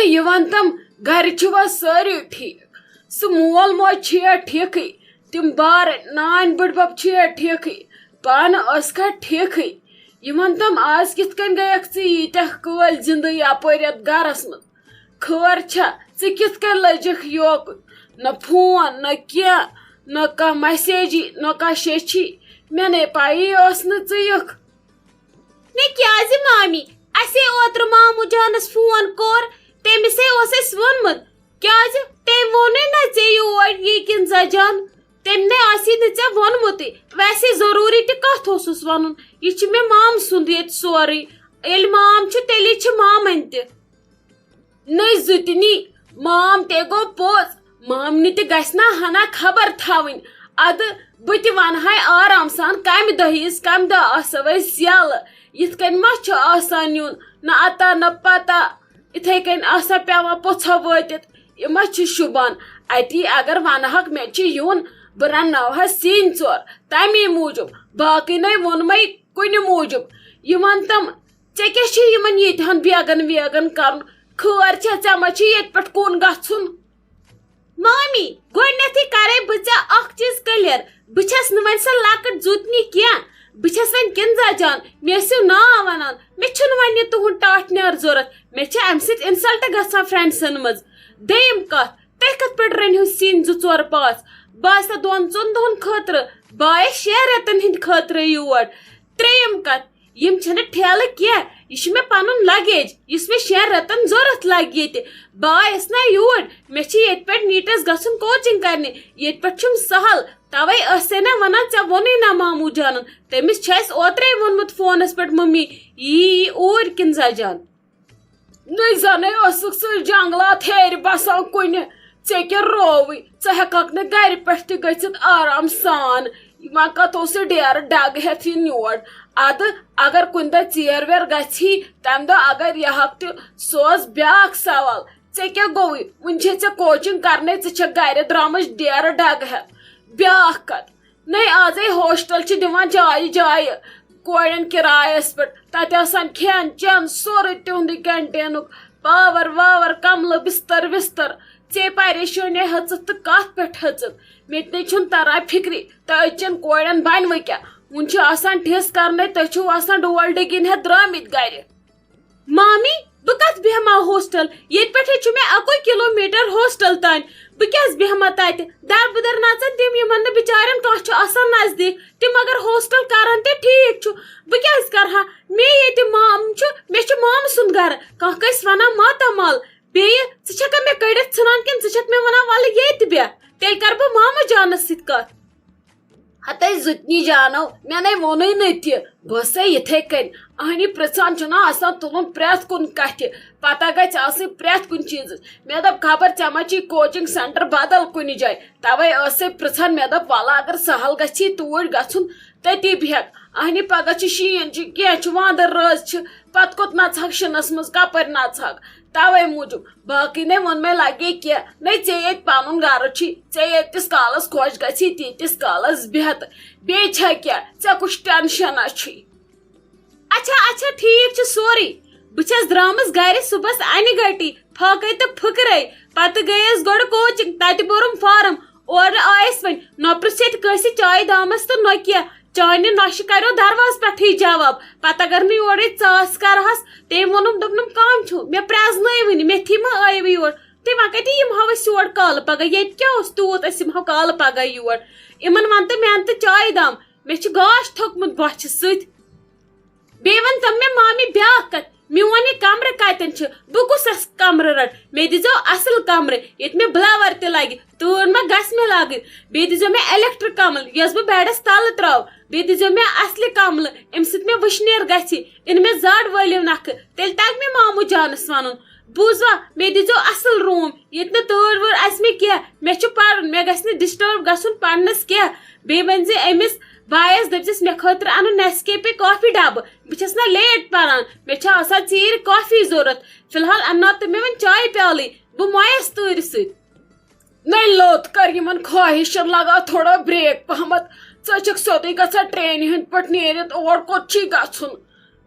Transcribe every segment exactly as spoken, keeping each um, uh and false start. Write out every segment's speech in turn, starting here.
یہِ وَن تَم، گَرِ چھِوا سٲری ٹھیٖک؟ سُہ مول موج چھُیا ٹھیٖکٕے؟ تِم بارٕنۍ، نانۍ بٕڈبَب چھُیا ٹھیٖکٕے؟ پانہٕ ٲسکھا ٹھیٖکٕے؟ یہِ وَن تَم، آز کِتھ کٔنۍ گٔیَکھ ژٕ ییٖتیٛاہ کٲلۍ زِندٕ یَپٲرۍ یَتھ گَرَس منٛز؟ خٲر چھا؟ ژٕ کِتھ کٔنۍ لٔجِکھ یوکُن؟ نہ فون، نہ کینٛہہ، نہ کانٛہہ مسیجی، نہ کانٛہہ شیچھی۔ مےٚ نے پَیی ٲس نہٕ ژٕ یِکھ۔ نے کیٛازِ مامی؟ اَسے اوترٕ مامہٕ جانَس فون کوٚر، تٔمِسے اوس اَسہِ ووٚنمُت۔ کیٛازِ؟ تٔمۍ ووٚنُے نہ ژےٚ یور یہِ کِنزا جان۔ تٔمۍ نے آسی نہٕ ژےٚ ووٚنمُتٕے۔ ویسے ضروٗری تہِ کَتھ اوسُس وَنُن؟ یہِ چھُ مےٚ مامہٕ سُنٛد ییٚتہِ سورُے۔ ییٚلہِ مام چھُ، تیٚلی چھِ مامَنۍ تہِ۔ نٔے زُتنی، مام تہِ گوٚو پوٚز، مامنہِ تہِ گژھِ نا ہنا خبر تھاوٕنۍ۔ اَدٕ بہٕ تہِ وَنہٕ ہاے آرام سان، کَمہِ دۄہ یِیٖس، کَمہِ دۄہ آسو أسۍ یَلہٕ۔ یِتھ کٔنۍ ما چھُ آسان یُن، نہ اَتا نہ پَتا۔ یِتھَے کٔنۍ آسان پٮ۪وان پوٚژھا وٲتِتھ۔ یہِ ما چھُ شوٗبان؟ اَتی اگر وَنہٕ ہاکھ مےٚ چھُ یُن، بہٕ رَنناوٕ ہا سِنۍ ژور تَمی موٗجوٗب، باقٕے نَے ووٚنمَے کُنہِ موٗجوٗب۔ یہِ وَن تِم، ژےٚ کیٛاہ چھُے یِمن ییٚتہِ ہن بیگن ویگن کرُن؟ خٲر چھا؟ ژےٚ ما چھُے ییٚتہِ پٮ۪ٹھ کُن گژھُن؟ مامی، گۄڈٕنیتھٕے کرے بہٕ ژےٚ اکھ چیٖز clear، بہٕ چھَس نہٕ وۄنۍ سۄ لۄکٕٹ زُتنی کینٛہہ، بہٕ چھَس وۄنۍ کِنزا جان، مےٚ ٲسِو ناو وَنان، مےٚ چھُنہٕ وۄنۍ یہِ تُہُنٛد ٹاٹھ نیار ضوٚرَتھ، مےٚ چھِ اَمہِ سۭتۍ insult گژھان friendsن منٛز۔ دوٚیِم کَتھ، تُہۍ کِتھ پٲٹھۍ رٔنِو سِنۍ زٕ ژور پانٛژھ؟ بہٕ آسہٕ دۄن ژۄن دۄہَن خٲطرٕ، بہٕ آیَس شٮ۪ن رٮ۪تَن ہِنٛدِ خٲطرٕ یور۔ ترٛیٚیِم کَتھ، یِم چھِنہٕ ٹھیلہٕ کینٛہہ، یہِ چھُ مےٚ پَنُن luggage، یُس مےٚ شٮ۪ن رٮ۪تَن ضوٚرَتھ لَگہِ ییٚتہِ۔ بہٕ آیَس نہ یوٗرۍ، مےٚ چھِ ییٚتہِ پٮ۪ٹھ نیٖٹَس گژھُن coaching کَرنہِ، ییٚتہِ پٮ۪ٹھ چھُم سہل، تَوَے ٲسَے نہ وَنان، ژےٚ ووٚنُے نہ ماموٗ جانَن، تٔمِس چھُ اَسہِ اوترَے ووٚنمُت فونَس پٮ۪ٹھ، مٔمی، یی یی اوٗرۍ کِنزا جان۔ نٔے زَنَے ٲسٕکھ ژٕ جنٛگلات ہیٚرِ بَسان کُنہِ، ژےٚ کیٛاہ رووٕے؟ ژٕ ہٮ۪کَکھ نہٕ گَرِ پٮ۪ٹھ تہِ گٔژھِتھ آرام سان۔ وۄنۍ کَتھ اوس یہِ ڈیرٕ ڈَگ ہٮ۪تھ یِن یور؟ اَدٕ اگر کُنہِ دۄہ ژیر ویر گژھی، تَمہِ دۄہ اگر یہِ ہَکھ تہِ، سُہ اوس بیٛاکھ سوال۔ ژےٚ کیٛاہ گوٚوُے؟ وٕنہِ چھے ژےٚ coaching کَرنَے، ژٕ چھَکھ گَرِ درٛامٕژ ڈیرٕ ڈَگ ہٮ۪تھ۔ بیٛاکھ کَتھ، نَے آزَے hostel چھِ دِوان جایہِ جایہِ کورٮ۪ن کِرایَس پٮ۪ٹھ۔ تَتہِ آسان کھٮ۪ن چٮ۪ن سورُے تِہُنٛدُے canteen-ُک، power واور، کَملہٕ، بِستَر وِستَر۔ ژے پریشٲنی ہیٚژٕتھ تہٕ کَتھ پٮ۪ٹھ ہیٚژٕتھ؟ مےٚ تہِ نَے چھُنہٕ تَران فِکرِ، تۄہہِ أزچٮ۪ن کورٮ۪ن بَنہِ وۄنۍ کیٛاہ؟ وٕنہِ چھُ آسان ٹھیس کَرنَے، تُہۍ چھِو آسان ڈول ڈٔگِنۍ ہٮ۪تھ درٛامٕتۍ گَرِ۔ مامی، بہٕ کتھ بیہمہ hostel؟ ییٚتہِ پٮ۪ٹھے چھُ مےٚ اَکُے kilometre hostel تام۔ بہٕ کیٛازِ بیہمہ تتہِ؟ دربٕدر نژن تِم، یِمن نہٕ بِچارٮ۪ن کانٛہہ چھُ آسان نزدیٖک۔ تِم اگر hostel کرن تہِ ٹھیٖک چھُ، بہٕ کیٛازِ کرٕ ہا؟ مےٚ ییٚتہِ مام چھُ، مےٚ چھُ مامہٕ سُنٛد گرٕ۔ کانٛہہ کٲنٛسہِ ونان ماتامال۔ بیٚیہِ، ژٕ چھکھا مےٚ کٔڑِتھ ژھٕنان کِنہٕ ژٕ چھکھ مےٚ ونان، "ولہٕ ییٚتہِ بیٚہہ"؟ تیٚلہِ کرٕ بہٕ مامہٕ جانس سۭتۍ کتھ۔ ہتے زُتنی جانو، مےٚ نے ووٚنُے نہٕ تہِ۔ بہٕ ٲسے یِتھے کٔنۍ۔ اہنی پرژھان چھُنہ آسان تُلُن پرٛٮ۪تھ کُنہِ کتھِ۔ پتہ گژھِ آسٕنۍ پرٛٮ۪تھ کُنہِ چیٖزٕچ۔ مےٚ دوٚپ، خبر ژےٚ ما چھی coaching centre بدل کُنہِ جایہِ۔ توے ٲسے پرژھان۔ مےٚ دوٚپ، ولہٕ اگر سہل گژھی توٗرۍ گژھُن، تٔتی بیٚہکھ۔ اہنی پگاہ چھُ شیٖن چھُ، کینٛہہ چھُ، واندر رٲژ چھِ، پتہٕ کوٚت نژہکھ شِنس منٛز، کپٲرۍ نژہکھ؟ توے موٗجوٗب۔ باقٕے نے ووٚن مےٚ لگے کینٛہہ، نے ژےٚ ییٚتہِ پنُن گرٕ چھُے، ژےٚ ییٖتِس کالس خۄش گژھی تیٖتِس کالس بیٚہہ تہٕ بیٚیہِ چھا کینٛہہ؟ ژےٚ کُس ٹینشنا چھُے؟ اچھا، اچھا، ٹھیٖک چھُ سورُے۔ بہٕ چھَس درٛامٕژ گرِ صُبحس انہِ گٹی، پھاکے تہٕ پھٕکرے۔ پتہٕ گٔیَس گۄڈٕ coaching، تتہِ بوٚرُم form۔ اورٕ آیَس وۄنۍ، نہ پرٛژھِ ییٚتہِ کٲنٛسہِ چایہِ دامس تہٕ نہ کینٛہہ۔ چانہِ نۄشہِ کریو دروازٕ پٮ۪ٹھٕے جواب۔ پتہٕ اگر نہٕ یورے ژاس کرہس، تٔمۍ ووٚنُم، دوٚپنم، کم چھُ؟ مےٚ پرٛزنٲوٕے نہٕ، مےٚ تھی مہ ٲیوٕ یور۔ تہٕ وۄنۍ کتہِ یِمہو أسۍ یور کالہٕ پگاہ؟ ییٚتہِ کیٛاہ اوس تیوٗت أسۍ یِمہو کالہٕ پگاہ یور؟ یِمن ون تہٕ مےٚ ان تہٕ چایہِ دام، مےٚ چھُ گاش تھوٚکمُت بۄچھِ سۭتۍ۔ بیٚیہِ ؤنۍ تَم مےٚ مامی بیٛاکھ کَتھ، میون یہِ کَمرٕ کَتٮ۪ن چھُ؟ بہٕ کُس اَس کَمرٕ رَٹہٕ؟ مےٚ دیٖزیو اَصٕل کَمرٕ، ییٚتہِ مےٚ blower تہِ لَگہِ، تۭر ما گژھِ مےٚ لَگٕنۍ؟ بیٚیہِ دیٖزیو مےٚ electric کَملہٕ، یۄس بہٕ بیڈَس تَلہٕ ترٛاوٕ۔ بیٚیہِ دیٖزیو مےٚ اَصلہِ کَملہٕ، اَمہِ سۭتۍ مےٚ وٕشنیر گژھِ، یِنہٕ مےٚ زَڈ وٲلِو نَکھٕ، تیٚلہِ تَگہِ مےٚ ماموٗ جانَس وَنُن۔ بوٗزوا، مےٚ دیٖزیو اَصٕل room، ییٚتہِ نہٕ تۭر وۭر آسہِ مےٚ کینٛہہ، مےٚ چھُ پَرُن، مےٚ گژھِ نہٕ disturb گژھُن پَرنَس کینٛہہ۔ بیٚیہِ ؤنۍ زِ أمِس بایَس، دٔپۍ زِس، مےٚ خٲطرٕ اَنُن Nescafe coffee ڈَبہٕ۔ بہٕ چھَس نہ late پَران، مےٚ چھِ آسان ژیٖرۍ coffee ضوٚرَتھ۔ فی الحال اَنناو تہٕ مےٚ وۄنۍ چایہِ پیٛالٕے، بہٕ مۄیَس تۭرِ سۭتۍ۔ نَے لوٚت کَر یِمَن خواہِشَن لگاو تھوڑا break پَہمَتھ۔ ژٕ چھَکھ سیوٚدُے گژھان ٹرٛینہِ ہٕنٛدۍ پٲٹھۍ نیٖرِتھ، اور کوٚت چھی گژھُن؟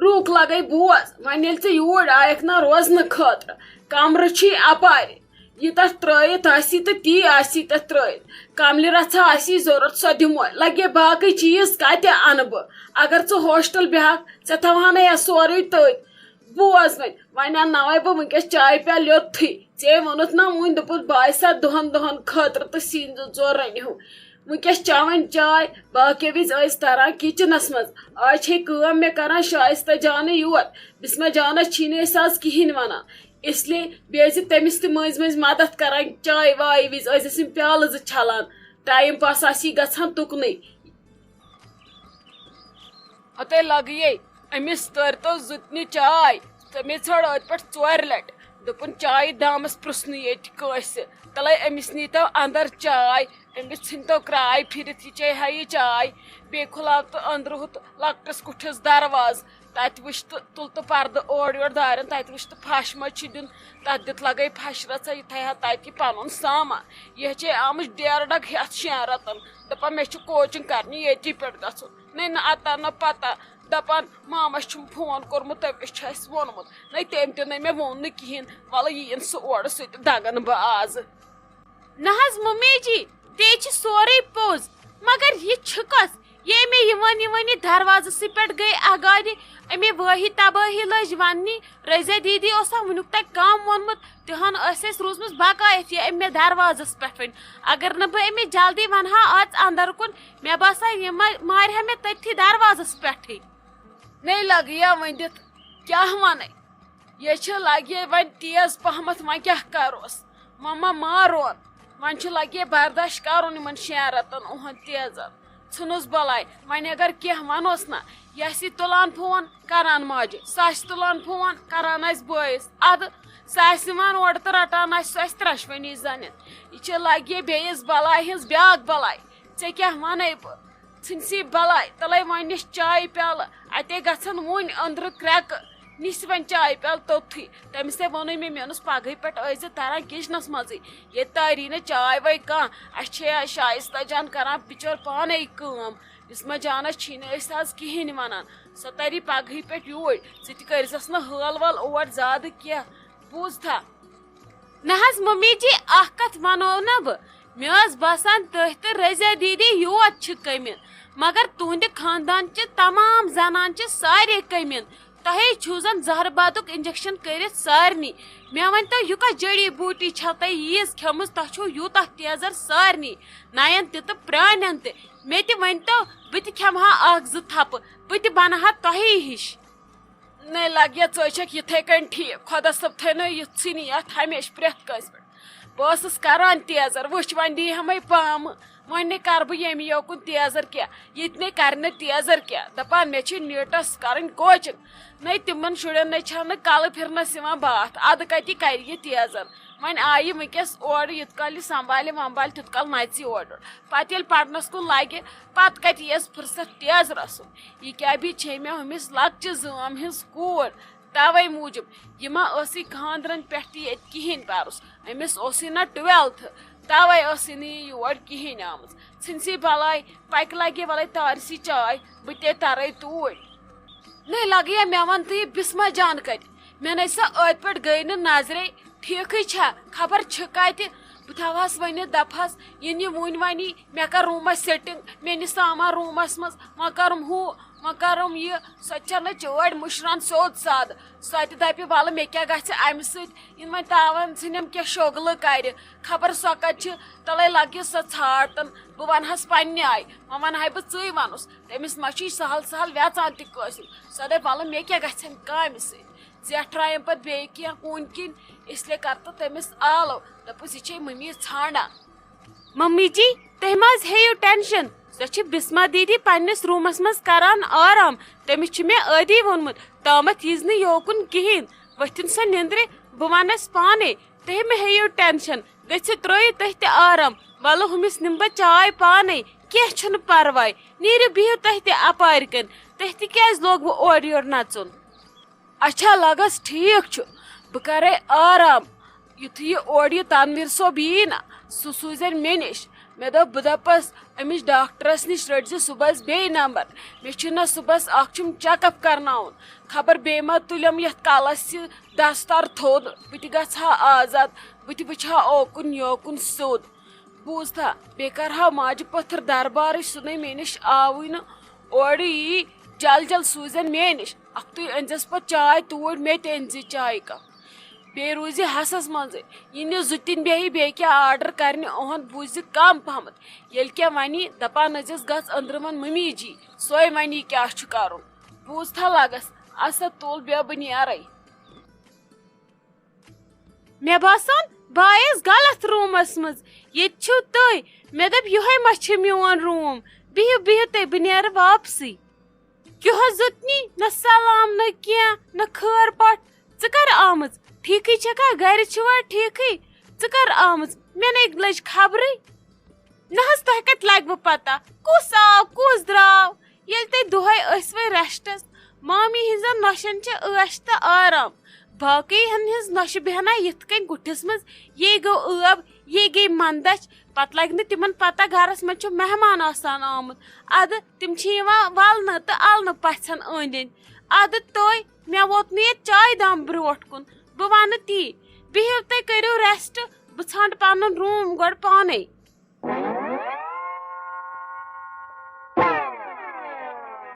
روٗک لگے بوز، وۄنۍ ییٚلہِ ژٕ یوٗرۍ آیکھ نا روزنہٕ خٲطرٕ، کمرٕ چھی اپارِ۔ یہِ تتھ ترٲیِتھ آسی تہٕ تی آسی تتھ ترٲیِتھ۔ کملہِ رژھا آسی ضروٗرت، سۄ دِموے۔ لگے باقٕے چیٖز کتہِ انہٕ بہٕ؟ اگر ژٕ ہوسٹل بیٚہکھ، ژےٚ تھاوہانے اَتھ سورُے تٔتھۍ۔ بوز وۄنۍ، وۄنۍ انناوے بہٕ وٕنکیٚس چایہِ پیالہٕ یوٚتھٕے۔ ژےٚ ووٚنُتھ نا وُنۍ، دوٚپُتھ بایہِ سا دۄہن دۄہن خٲطرٕ تہٕ سِنۍ زٕ ژور رٔنِو۔ وٕنکیٚس چٮ۪وان چاے، باقٕے وِزِ ٲسۍ تران کچنس منٛز۔ آز چھے کٲم مےٚ کران شایستہ جانٕے یوت، بسمہ جانس چھی نہٕ أسۍ آز کِہینۍ ونان۔ اس لیے بیٚیہِ ٲسۍ زِ تٔمِس تہِ مٔنٛزۍ مٔنٛزۍ مدد کران، چاے واے وِزِ ٲسۍ زِ أسۍ یِم پیالہٕ زٕ چھلان۔ ٹایم پاس آسی گژھان تُکنُے۔ ہتے لگیے أمِس تٔرۍ تو زُتنہِ چاے۔ تٔمۍ ژھٲر أتھۍ پٮ۪ٹھ ژورِ لٹہِ۔ دوٚپُن، چایہِ دامس پرٛژھ نہٕ ییٚتہِ کٲنٛسہِ۔ تلے أمِس نیٖتو اندر چاے۔ أمِس ژھٕنۍ تو کرٛاے پھِرِتھ، یہِ چیٚیہِ ہا یہِ چاے۔ بیٚیہِ کھُلاو تہٕ أنٛدرٕ ہُتھ لۄکٹِس کُٹھِس دروازٕ۔ تتہِ وٕچھ تہٕ تُل تہٕ پردٕ اورٕ یورٕ دارٮ۪ن، تتہِ وٕچھ تہٕ پھش ما چھِ دیُن۔ تتھ دِتھ لگے پھش رژھا، یہِ تھایہِ ہا تتہِ پنُن سامان۔ یہِ چھے آمٕژ ڈیرٕ ڈگ ہٮ۪تھ شٮ۪ن رٮ۪تن۔ دپان، مےٚ چھِ کوچنگ کرنہِ، ییٚتی پٮ۪ٹھ گژھُن۔ نَے نہ اتا نہ پتا۔ دپان، مامس چھُم فون کوٚرمُت، تٔمِس چھُ اَسہِ ووٚنمُت۔ نَے تٔمۍ تہِ نَے مےٚ ووٚن نہٕ کِہینۍ۔ وَلہٕ یِیِن سُہ اورٕ، سُہ تہِ دَگن بہٕ آزٕ۔ نہ حظ ممی جی، تے چھِ سورُے پوٚز، مگر یہِ چھِ کۄس؟ یہِ أمے یِوان یِوان یہِ دروازَسٕے پٮ۪ٹھ گٔے اَگادِ، أمے وٲہی تبٲہی لٔج وَننہِ۔ رضیہ دیدی اوسا وٕنیُک تام کَم ووٚنمُت، تِہن ٲسۍ أسۍ روٗزمٕژ بقایت یہِ أمۍ مےٚ دروازَس پٮ۪ٹھ وۄنۍ۔ اگر نہٕ بہٕ أمِس جلدی وَنہٕ ہا اَژ اَندر کُن، مےٚ باسان یہِ ما-، مارِ ہا مےٚ تٔتھی دروازَس پٮ۪ٹھٕے۔ نے لگیا ؤنِتھ کیٛاہ وَنَے؟ یہِ چھِ لگے وۄنۍ تیز پہمتھ، وۄنۍ کیٛاہ کروس؟ وۄنۍ ما مارون؟ وۄنۍ چھُ لگے برداش کرُن یِمن شٮ۪ن رٮ۪تن اُہُنٛد تیزن۔ ژھٕنُس بلاے، وۄنۍ اگر کینٛہہ ونوس نہ، یہِ آسی تُلان فون، کران ماجہِ، سُہ آسہِ تُلان فون، کران آسہِ بٲیِس۔ ادٕ سُہ آسہِ یِوان اورٕ تہٕ رٹان آسہِ سُہ آسہِ ترٛٮ۪شوٕنی زنٮ۪ن۔ یہِ چھِ لگے بیٚیِس بلاے ہٕنٛز بیٛاکھ بلاے۔ ژےٚ کیٛاہ ونے بہٕ؟ ژھٕنۍ سی بلاے، تلے وۄنۍ نِش چایہِ پیالہٕ، اتے گژھن وُنۍ أنٛدرٕ کرٛٮ۪کہٕ۔ نِس وۄنۍ چایہِ پیالہٕ توٚتھُے۔ تٔمِس ہے ووٚنُے مےٚ، مےٚ ووٚنُس، پگہٕے پٮ۪ٹھ ٲسۍ زِ تران کچنس منٛزٕے۔ ییٚتہِ تاری نہٕ چاے وے کانٛہہ۔ اَسہِ چھے شایستہ جان کران بِچٲر پانے کٲم۔ بسمہ جانس چھی نہٕ أسۍ آز کِہینۍ ونان۔ سۄ تری پگہٕے پٮ۪ٹھ یوٗرۍ۔ ژٕ تہِ کٔرزٮ۪س نہٕ حٲل وٲل اور زیادٕ کینٛہہ۔ بوٗزتھا؟ نہ حظ ممی جی، اکھ کتھ ونو نہ بہٕ۔ مےٚ ٲس باسان تُہۍ تہٕ رضیہ دیدی یوت چھِ کٔمِن، مگر تُہنٛدِ خاندان چہِ تمام زنان چھِ سارے کٔمِن۔ تۄہے چھُو زن زہرٕ بادُک انجیکشن کٔرِتھ سارنٕے۔ مےٚ ؤنۍ تو، یہِ کۄس جڑی بوٗٹی چھو تۄہہِ ییٖژ کھیٚمٕژ، تۄہہِ چھُو یوٗتاہ تیزر سارنٕے، نین تہِ تہٕ پرٛانٮ۪ن تہِ؟ مےٚ تہِ ؤنۍ تو، بہٕ تہِ کھٮ۪مہٕ ہا اکھ زٕ تھپہٕ، بہٕ تہِ بنہٕ ہا تۄہی ہِش۔ نے لگیا، ژٕ چھکھ یِتھے کٔنۍ ٹھیٖک۔ خۄدا صٲب تھٲینو یِژھٕے نیت ہمیشہِ پرٛٮ۪تھ کٲنٛسہِ پٮ۪ٹھ۔ بہٕ ٲسٕس کران تیزر، وٕچھ وۄنۍ دی ہمے پامہٕ۔ وۄنۍ نے کرٕ بہٕ ییٚمہِ یوکُن تیزر کینٛہہ، یہِ تہِ نے کرِ نہٕ تیزر کینٛہہ۔ دپان مےٚ چھِ نیٹس کرٕنۍ کوچنگ۔ نے تِمن شُرٮ۪ن نے چھنہٕ کلہٕ پھرنس یِوان باتھ، ادٕ کتہِ کرِ یہِ تیزر؟ وۄنۍ آیہِ وٕنکیٚس اورٕ، یُت کال یہِ سنبھالہِ ومبھالہِ تیُت کال نژِ یہِ اورٕ یورٕ۔ پتہٕ ییٚلہِ پرنس کُن لگہِ، پتہٕ کتہِ یِیس فرصت تیزرس سُنٛد؟ یہِ کیٛاہ بیٚیہِ چھے مےٚ ہُمِس لۄکچہِ زٲم ہٕنٛز کوٗر؟ توے موٗجوٗب۔ یہِ ما ٲسٕے خانٛدرن پٮ۪ٹھ تہِ ییٚتہِ کِہیٖنۍ بروسہٕ؟ أمِس اوسٕے نہ ٹُویلتھٕ، توے ٲسٕے نہٕ یہِ یور کِہیٖنۍ آمٕژ۔ ژھٕنسٕے بلاے، پکہِ لگے ولے تارسٕے چاے، بہٕ تے ترے توٗرۍ۔ نے لگیا، مےٚ ون تہٕ یہِ بسمہ جان کتہِ؟ مےٚ نے سۄ أتھۍ پٮ۪ٹھ گٔے نہٕ نظرے۔ ٹھیکھٕے چھا؟ خبر چھِ کتہِ؟ بہٕ تھاوہس ؤنِتھ، دپہس، یہِ نہِ وُنۍ ونی، مےٚ کر روٗمس سیٹنگ، مےٚ نہِ سامان روٗمس منٛز، وۄنۍ کرُم ہُہ، وۄنۍ کرُم یہِ۔ سۄ تہِ چھنہٕ چٲڑۍ مُشران سیوٚد سادٕ۔ سۄ تہِ دپہِ، ولہٕ مےٚ کیٛاہ گژھِ امہِ سۭتۍ؟ یِن وۄنۍ تاوان ژھٕنٮ۪م کینٛہہ شوگلہٕ کرِ۔ خبر سۄ کتہِ چھِ؟ تلے لگہِ سۄ ژھانٛڈ تن۔ بہٕ ونہس پننہِ آیہِ، وۄنۍ ونہے بہٕ ژٕے ونُس۔ تٔمِس ما چھُے سہل سہل ویژان تہِ کٲنٛسہِ ہُنٛد۔ سۄ دپہِ، ولہٕ مےٚ کیٛاہ گژھٮ۪م کامہِ سۭتۍ؟ زیٹھرایم پتہٕ بیٚیہِ کینٛہہ کوٗنہٕ کِنۍ، اس لیے کر تہٕ تٔمِس آلو، دپُس، یہِ چھے مٔمی ژھانڈان۔ ممی جی، تُہۍ مہ حظ ہیٚیِو ٹینشن، سۄ چھِ بسمہ دیدی پننِس روٗمس منٛز کران آرام۔ تٔمِس چھُ مےٚ ٲدی ووٚنمُت، تامتھ ییٖزِ نہٕ یوکُن کِہیٖنۍ، ؤتھِن سۄ نِندرِ، بہٕ ونس پانے۔ تُہۍ مہ ہیٚیِو ٹینشن، گٔژھِو ترٲیِو تُہۍ تہِ آرام۔ ولہٕ ہُمِس نِمہٕ بہٕ چاے پانے، کینٛہہ چھُنہٕ پرواے۔ نیٖرِو بِہِو تُہۍ تہِ اپارِ کن، تُہۍ تہِ کیٛازِ لوگوٕ اورٕ یورٕ نژُن؟ اچھا لگس، ٹھیک چھُ، بہٕ کرے آرام۔ یُتھُے یہِ اورٕ یہِ تنویر صٲب یی نا، سُہ سوٗزن مےٚ نِش۔ مےٚ دوٚپ، بہٕ دَپَس، أمِس ڈاکٹرَس نِش رٔٹۍ زِ صُبحَس بیٚیہِ نمبر۔ مےٚ چھُنہ صُبحَس اَکھ چھُم check up کرناوُن۔ خبر بیٚیہِ ما تُلٮ۪م یَتھ کَلَس یہِ دَستار تھوٚد۔ بہٕ تہِ گژھٕ ہا آزاد، بہٕ تہِ وٕچھِ ہا اوکُن یوکُن سیوٚد۔ بوٗزتھا، بیٚیہِ کَرٕ ہا ماجہِ پٔتھٕر دربارٕچ، سُہ نَے مےٚ نِش آوٕے نہٕ۔ اورٕ یی، جل جل سوٗزٮ۪ن مےٚ نِش۔ اَکھتُے أنۍزٮ۪س پَتہٕ چاے توٗرۍ، مےٚ تہِ أنۍزِ چایہِ cup۔ بیٚیہِ روٗزِ ہَسَس منٛزٕے۔ یہِ نہٕ زُتِن بیٚہہِ، بیٚیہِ کیٛاہ order کَرنہِ، اُہُنٛد بوٗزِ کَم پَہمَتھ۔ ییٚلہِ کیٛاہ وَنی، دَپان ٲسۍزٮ۪س، "گژھ أنٛدرٕ وَن مٔمی جی، سۄے وَنی کیٛاہ چھُ کَرُن۔" بوٗزتھا لَگَس، اَسا تُل بیٚہہ بہٕ نیرَے۔ مےٚ باسان، بہٕ آیَس غلط roomس منٛز۔ ییٚتہِ چھِو تُہۍ۔ مےٚ دوٚپ، یِہوٚے ما چھِ میون room؟ بِہِو، بِہِو تُہۍ، بہٕ نیرٕ واپسٕے۔ کیُہو زُتنی، نہ سلام، نہ کینٛہہ، نہ خٲر پاٹھ۔ ژٕ کر آمٕژ؟ ٹھیٖکٕے چھکھا؟ گرِ چھِوا ٹھیٖکٕے؟ ژٕ کر آمٕژ؟ مےٚ نے لٔج خبرٕے۔ نہ حظ، تۄہہِ کتہِ لگوٕ پتہ کُس آو، کُس درٛاو؟ ییٚلہِ تُہۍ دۄہے ٲسوٕ restس، مامی ہٕنٛزن نۄشن چھِ عٲش تہٕ آرام۔ باقٕے ہن ہٕنٛز نۄشہِ بیہنا یِتھ کٔنۍ گُٹھِس منٛز، یے گوٚو ٲب، یے گٔے مندچھ۔ پتہٕ لگہِ نہٕ تِمن پتہ گرس منٛز چھُ مہمان آسان آمُت۔ ادٕ تِم چھِ یِوان ولنہٕ تہٕ النہٕ پژھٮ۪ن أنٛدۍ أنٛدۍ۔ ادٕ تُہۍ، مےٚ ووت نہٕ ییٚتہِ چایہِ دام برٛونٛٹھ کُن۔ بہٕ ونہٕ تی۔ بِہِو تُہۍ، کٔرِو rest، بہٕ ژھانٛڈٕ پنُن room گۄڈٕ پانے۔